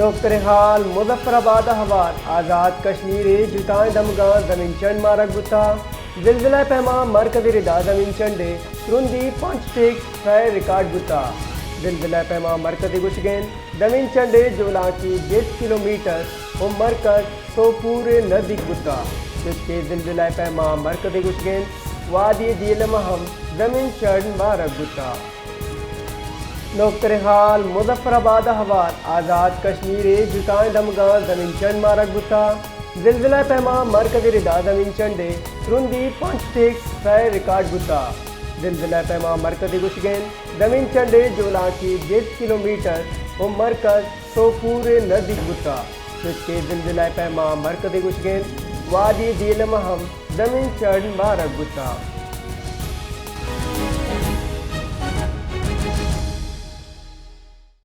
نوکترین حال، مظفر آباد ء ہوار، آزاد کشمیر ء جتائیں دمگاں زمین چنڈ مارگ بوتا۔ زلزلہ ء پیما مرکز ء ردا زمین چنڈ ء ترندی پنچ ٹیک سئے ریکارڈ بوتا۔ زلزلہ ء پیما مرکز ء گوشگین زمین چنڈ ء جولانکی بیست کلومیٹر و مرکز سوپور ء نزدیک بوتا، جبکہ زلزلہ ء پیما مرکز ء گوشگین وادی دیلم ء ہم زمین چنڈ مارگ بوتا۔ نوکترین حال، مظفر آباد ء ہوار، آزاد کشمیر ء جتائیں دمگاں زمین چنڈ مارگ بوتا۔ زلزلہ ء پیما مرکز ء ردا زمین چنڈ ء ترندی پنچ ٹیک سئے ریکارڈ بوتا۔ زلزلہ ء پیما مرکز ء گوشگین زمین چنڈ ء جولانکی بیست کلومیٹر و مرکز سوپور ء نزدیک بوتا، جبکہ زلزلہ ء پیما مرکز ء گوشگین وادی دیلم ء ہم زمین چنڈ مارگ بوتا۔